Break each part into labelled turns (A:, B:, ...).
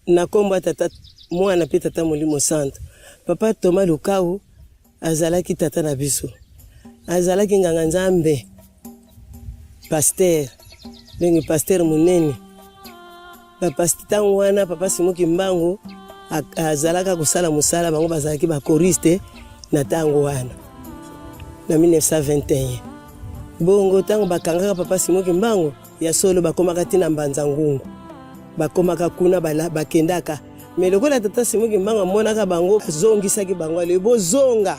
A: Na kombo ya Tata, Mwana mpe Tata Molimo Santu. Papa Thomas Lukau azalaki tata na biso, azalaki nganga Nzambe, pasteur, ndenge pasteur monene. Ntango wana Papa Simon Kimbangu azalaka kosala mosala, bango bazalaki ba choriste na ntango wana na 1921. Bongo ntango bakangaka Papa Simon Kimbangu, ya solo bakomaka ti na Mbanza Ngungu, bakomaka kuna, bakendaka. Me lokola Tata Simon Kimbangu amonaka bango, azongisaki bango, alobi bozonga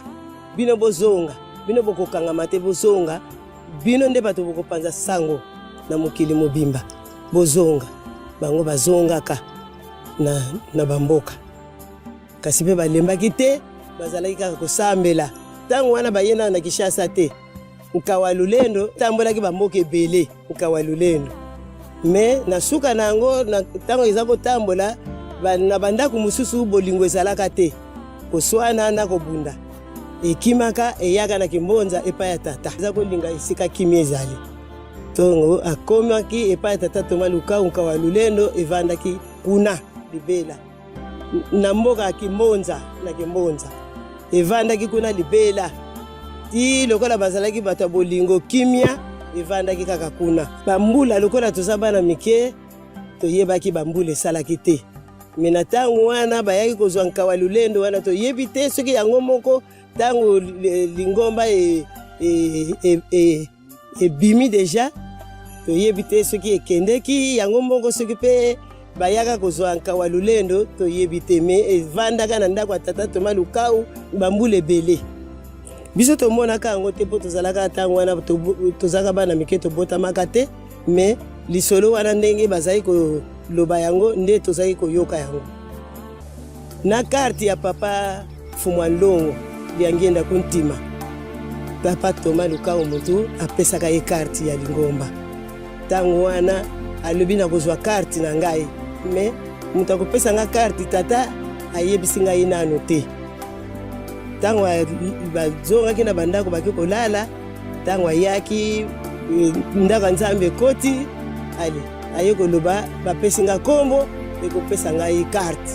A: bino, bozonga bino, bokokangama te, bozonga bino nde bato bokopanza sango na mokili mobimba, bozonga. Bango bazongaka na bamboka, kasi mpe balembaki te, bazalaki kaka kosambela. Ntango wana bayendaka na Kinshasa te. Nkawa Lulendo tambolaki bamboka ebele, Nkawa Lulendo. Me na suka na yango, ntango eza kotambola na bandako mosusu, bolingo ezalaka te, koswana na kobunda ekimaka, eyaka na Kimbonza epai ya tata, eza kolinga esika kimia ezali. Ntongo akomaki epai ya tata Toma Lukau, Nkawa Lulendo evandaki kuna libela na mboka ya Kimbonza. Na Kimbonza evandaki kuna libela ti lokola bazalaki bato ya bolingo, kimia evandaki kaka kuna bambula. Lokola toza bana mike, toyebaki bambula esalaki te. Me na ntango wana bayaki kozwa Nkawa Lulendo wana, toyebi te soki yango moko ntango lingomba ebimi deja, toyebi te soki ekendeki yango moko, soki mpe bayaka kozwa Nkawa Lulendo, toyebi te. Me evandaka na ndako ya tata Toma Lukau bambula ebele. Biso tomonaka yango te mpo tozalaka ntango wana tozalaka bana mike, tobotamaka te. Me lisolo wana, ndenge bazali koloba yango, nde tozali koyoka yango na karte ya papa Fumwa Ndongo Liangienda Kuntima. Papa Toma Lukau motu apesaka ye karte ya lingomba. Ntango wana alobi na kozwa karte na ngai, me moto akopesa nga karte, tata ayebisi ngai nano te. Ntango bazongaki na bandako, baki kolala, ntango ayaki ndako ya Nzambe ekoti, ale aye koloba bapesi nga nkombo ekopesa ngai karte.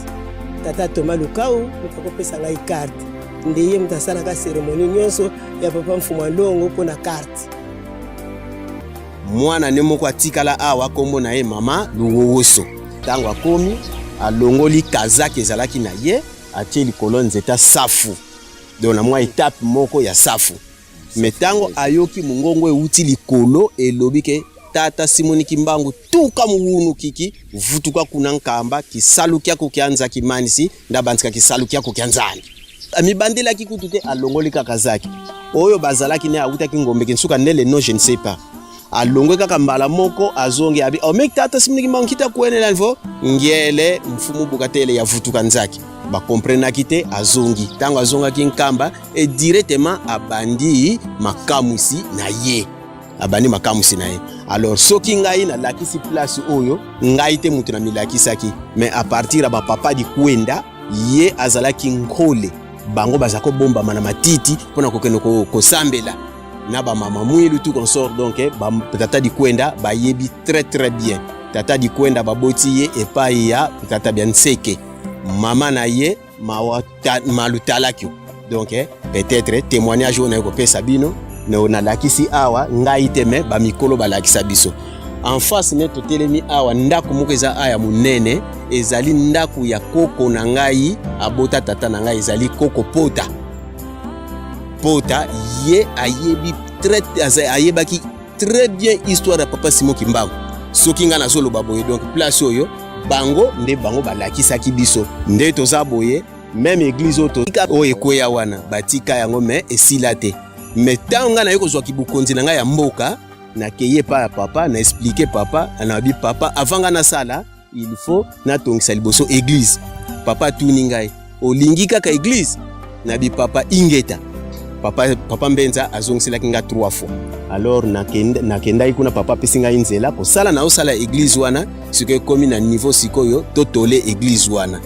A: Tata Toma Lukau moto akopesa ngai karte, nde ye moto asalaka seremoni nyonso ya papa Mfumwa Ndongo mpo na karte.
B: Mwana ne moko atikala awa, nkombo na ye mama Luwowoso. Ntango akomi, alongoli kazaki ezalaki na ye, atie likolo nzeta safu, donc na mwa etape moko ya safu. Me ntango ayoki mongongo euti likolo elobi ke tata Simoni Kimbangu tuka muwunu kiki vutuka kuna nkamba kisalukia kokianza kimanisi ndabanzika kisalukia kokia nzambi. Amibandelaki kutu te, alongoli kaka zaki oyo bazalaki ne awutaki ngombe kinsuka nde le nom je ne sais pas. Alongwe kaka mbala moko, azongi, abi omeki tata Simoni Kimbangu kita kwenela nvo ngiele mfumu bukatele ya vutuka nzaki. Bakomprenaki te, azongi. Ntango azongaki nkamba e directement abandi makamwisi na ye, abandi makamwisi na ye. Alors soki ngai nalakisi place oyo, ngai te moto namilakisaki, mais à partir ya bapapa Dikwenda, ye azalaki nkole, bango baza kobombama na matiti mpona kokende kosambela na bamama mwilu tout consort. Donc tata Dikwenda bayebi très très bien. Tata Dikwenda baboti ye epai ya tata bya Nseke, mama na ye Malutalakio. Donc peut-être témoignage oyo naye kopesa bino, nalakisi awa ngai te, me bamikolo balakisa biso. En face ne totelemi awa, ndako moko eza aya monene, ezali ndako ya koko na ngai abota tata na ngai, ezali koko Pota. Pota ye ayebi très, ayebaki très bien histoire ya papa Simon Kimbangu. Soki ngai nazoloba boye, donc place oyo bango nde bango balakisaki biso nde toza boye. Meme église oyo totika oyo ekweya wana, batika yango me esila te. Me ntango ngai naye kozwa kibokonzi na ngai ya mboka, nakei epai ya papa, na explike papa, nabi papa, avant ngai nasala, il faut natongisa liboso église. Papa atuni ngai, olingi kaka église? Nabi papa ingeta. Papa Mbenza azongiselaki nga 3 fois. Alors nakendaki kuna, papa apesi ngai nzela kosala na osala église wana. Sikoyo ekomi na niveau sikoyo totole église wana.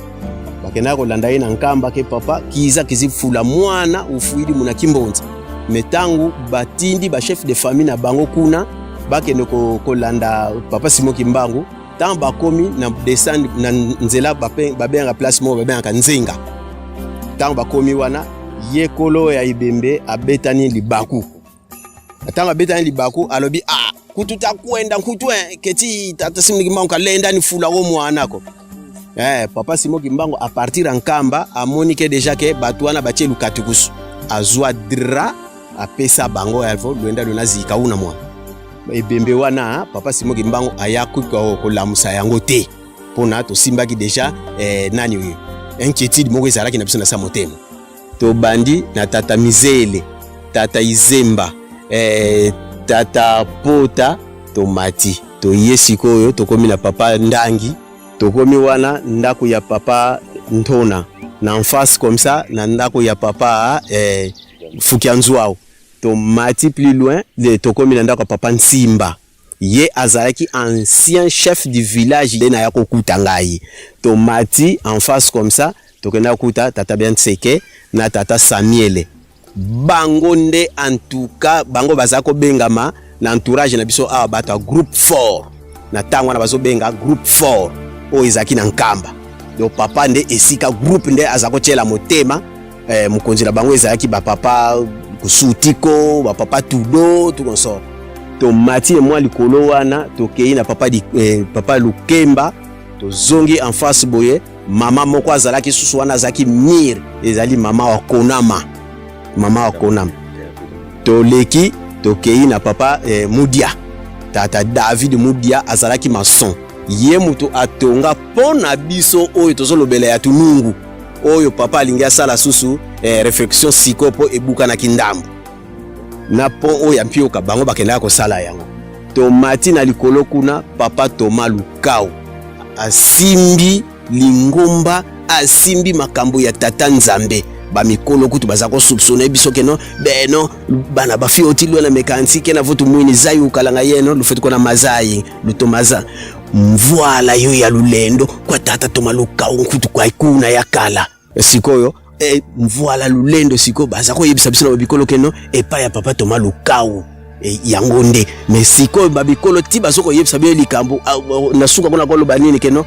B: Bakendaka kolanda ye na nkamba ke papa kiza kizifula mwana ufuidi muna Kimbonza. Me ntango batindi ba chef de famille na bango kuna bakende kolanda papa Simon Kimbangu. Ntango bakomi na descendre na nzela, babengaka place moko babengaka Nzenga. Ntango bakomi wana, ye kolo ya ebembe abetani libaku. Ntango abetani libaku, alobi: "Ah, kutu takwenda nkutu eh, keti tata Simon Kimbangu kalenda ni fula wo mwanako." Papa Simon Kimbangu à partir ya Nkamba amoni ke déjà ke bato wana batie lukatukusu, azwa drap, apesa bango yavo lwenda lwena zika una mwana ebembe wana. Papa Simon Kimbangu aya kolamusa yango te, mpona tosimbaki déjà nani oyo inquiétude moko ezalaki na biso na sa motema. Tobandi na tata Mizele, tata Izemba, tata Pota, tomati, toye sikoyo tokomi na papa Ndangi. Tokomi wana ndako ya papa Ntona na en face comme ça na ndako ya papa Fukia Nzwao. Tomati plus loin de, tokomi na ndako ya papa Nsimba. Ye azalaki ancien chef du village nde naya kokuta ngai. Tomati en face comme ça, tokenda kokuta tata Bianseke na tata Samuele. Bango nde, en tout cas, bango baza kobengama na entourage na biso awa bato ya groupe fort. Na ntango wana bazobenga groupe fort oyo ezalaki na Nkamba. Donc papa nde esika groupe nde aza kotiela motema. Mokonzi na bango ezalaki bapapa Kusutiko, bapapa Tudo, tout consort. Tomati mwa likolo wana, tokei na papa Lukemba. Tozongi en face boye, mama moko azalaki susu wana, azalaki mire, ezali mama wa Konama, mama wa Konama. Toleki, tokei na papa Mudia, tata David Mudia azalaki maçon. Ye moto atonga mpo na biso oyo tozolobela ya Tunungu, oyo papa alingi asala susu réflexion sikoyo mpo ebukanaki ndambo na pont oyo ya Mpioka, bango bakendaka kosala yango. Tomati na likolo kuna, papa Toma Lukau asimbi lingomba, asimbi makambo ya tata Nzambe. Bamikolo kutu baza kosoupçonner biso keno beno bana bafi oti lwa na mekansi ke na votu mwini zai ukalanga yeno lufetu kona mazai lutomaza mvwala yo ya lulendo kwa tata Toma Lukau nkutu kwa kuna ya kala sikoyo mvwala lulendo. Sikoyo baza koyebisa biso na babikolo keno epai ya papa Toma Lukau yango nde. Mais sikoyo babikolo ti bazo koyebisa biso likambo na suka kuna koloba nini? Keno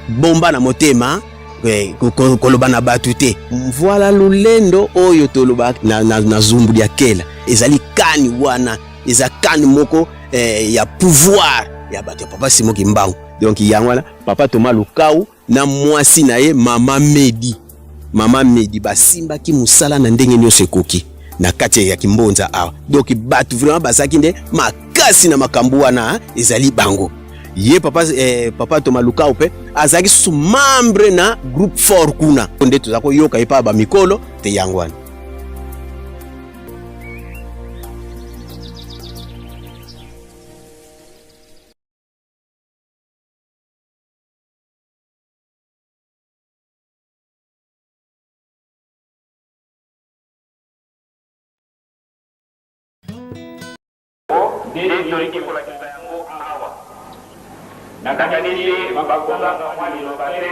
B: bomba na motema, koloba na bato te. Mvwala lulendo oyo toloba na zumbu ya kela ezali kani wana, eza kani moko ya pouvoir ya bato ya papa Simon Kimbangu. Donc yango wana papa Toma Lukau na mwasi na ye mama Medi, mama Medi, basimbaki mosala na ndenge nyonso ekoki na kati ya Kimbonza awa. Donc bato vraiment bazalaki nde makasi na makambo wana ezali bango. Ye papa Toma Lukau mpe azalaki susu membre na groupe fort kuna nde toza koyoka ye mpa bamikolo te, yango wana.
C: Nde tolingi kolakisa yango awa. Nakanisi bakozanga mwa liloba te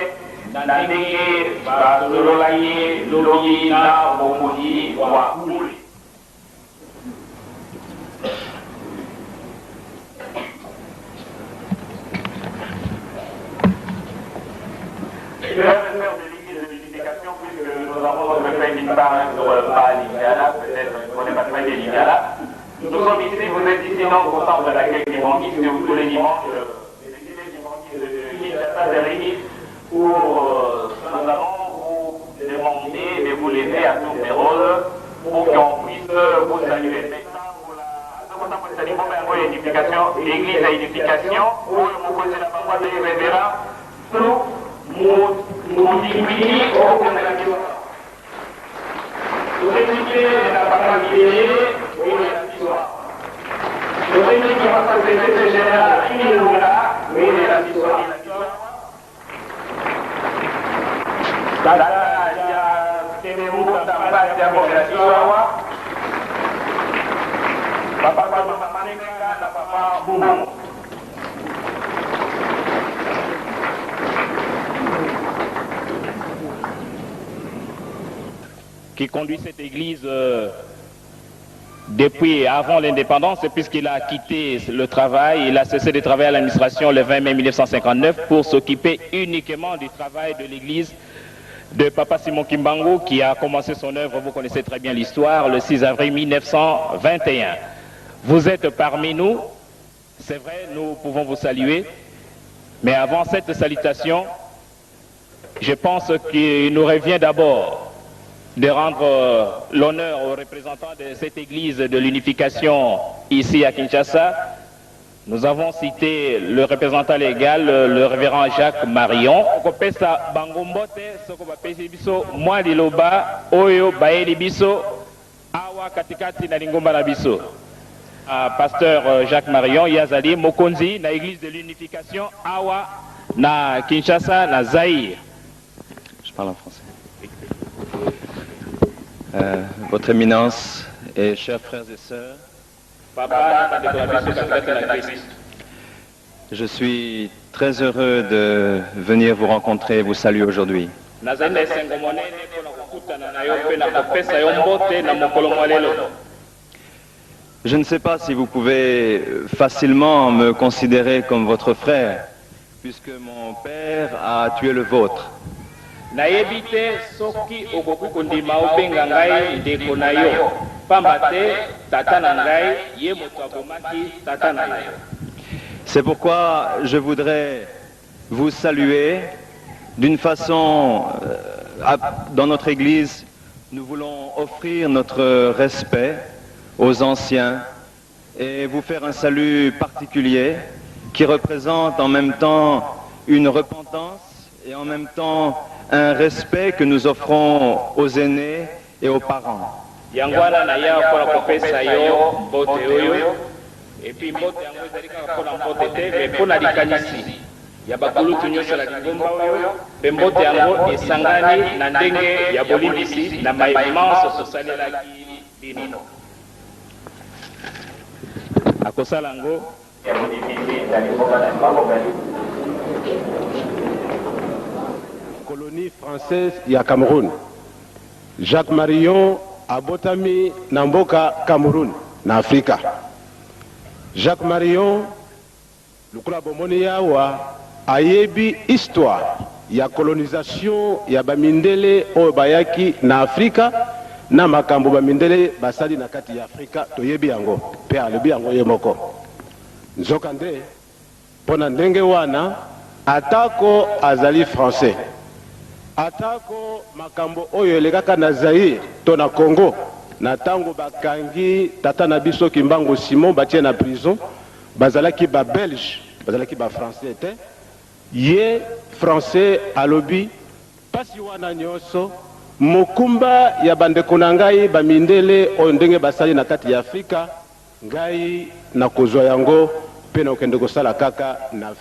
C: na ndenge basololaki lobi na mokonzi wa bule. Frères et sœurs de l'Église de l'Unification, puisque nous avons notre frère qui parle pas lingala, peut-être qu'on n'est pas très bien lingala. Nous sommes ici, vous êtes ici donc au centre de l'accueil kimbanguiste où tous les dimanches, les églises kimbanguistes de Kinshasa se réunissent pour, nous allons vous demander de vous lever à tour de rôle pour qu'on puisse vous saluer. Édification, église ya Édification, oyo mokonzi na bango azali révérend Mundimini okomela biso. Tosengi na papa Mibele oyo ya biso. Tosengi papa secrétaire général Ilunga oyo ya biso. Tata ya Temuta Mpasi ya komela biso awa. Papa Maneka na papa Mbungu.
D: Qui conduit cette église.
C: Depuis avant l'indépendance, puisqu'il a quitté le travail, il a cessé de travailler à l'administration le 20 mai 1959 pour s'occuper uniquement du travail de l'église de Papa Simon Kimbangu, qui a commencé son œuvre, vous connaissez très bien l'histoire, le 6 avril 1921. Vous êtes parmi nous, c'est vrai, nous pouvons vous saluer, mais avant cette salutation, je pense qu'il nous revient d'abord de rendre l'honneur aux représentants de cette église de l'unification ici à Kinshasa. Nous avons cité le représentant légal, le révérend Jacques Marion. Kopesa bango mbote soko bapesi biso mwa liloba oyo bayeli biso awa katikati na lingomba na biso. Pasteur Jacques Marion Yazali mokonzi na église de l'unification awa na Kinshasa, na Zaïre.
D: Je parle en français. Votre Éminence et chers frères et sœurs,
C: Papa na bandeko na biso katikati na Christ.
D: Je suis très heureux de venir vous rencontrer et vous saluer aujourd'hui.
C: Nazali na esengo monene mpona kokutana na yo mpe na kopesa yo mbote na mokolo mwa lelo.
D: Je ne sais pas si vous pouvez facilement me considérer comme votre frère, puisque mon père a tué le vôtre.
C: Nayebi te soki okoki kondima obenga ngai ndeko na yo, pamba te tata na ngai ye moto abomaki tata na yo.
D: C'est pourquoi je voudrais vous saluer d'une façon, dans notre Église, nous voulons offrir notre respect aux anciens et vous faire un salut particulier qui représente en même temps une repentance et en même temps un respect que nous offrons aux aînés et aux parents.
C: Yango wana naya mpona kopesa yo mbote oyo, et puis mbote yango ezali kaka mpona mbote te, mais mpona likanisi ya bakulutu nyonso na lingomba oyo, mpe mbote yango esangani na ndenge ya bolimbisi na manso tosalelaki bino. Akosala yango.
E: Colonie française ya Cameroun. Jacques Marion abotami na mboka Cameroun, na Afrika. Jacques Marion, lokola bomoni awa, ayebi histoire ya colonisation ya bamindele oyo bayaki na Afrika na makambo bamindele basali na kati ya Afrika. Toyebi yango mpe alobi yango ye moko. Nzokande, mpo na ndenge wana, atako azali Français, atako makambo oyo elekaka na Zaire to na Congo na ntango bakangi tata na biso Kimbangu Simon, batie na prison, bazalaki Babelge, bazalaki Bafrançais te, ye Français alobi mpasi wana nyonso, mokumba ya bandeko na ngai bamindele oyo ndenge basali na kati ya Afrika, ngai nakozwa yango mpe nakokende kosala kaka na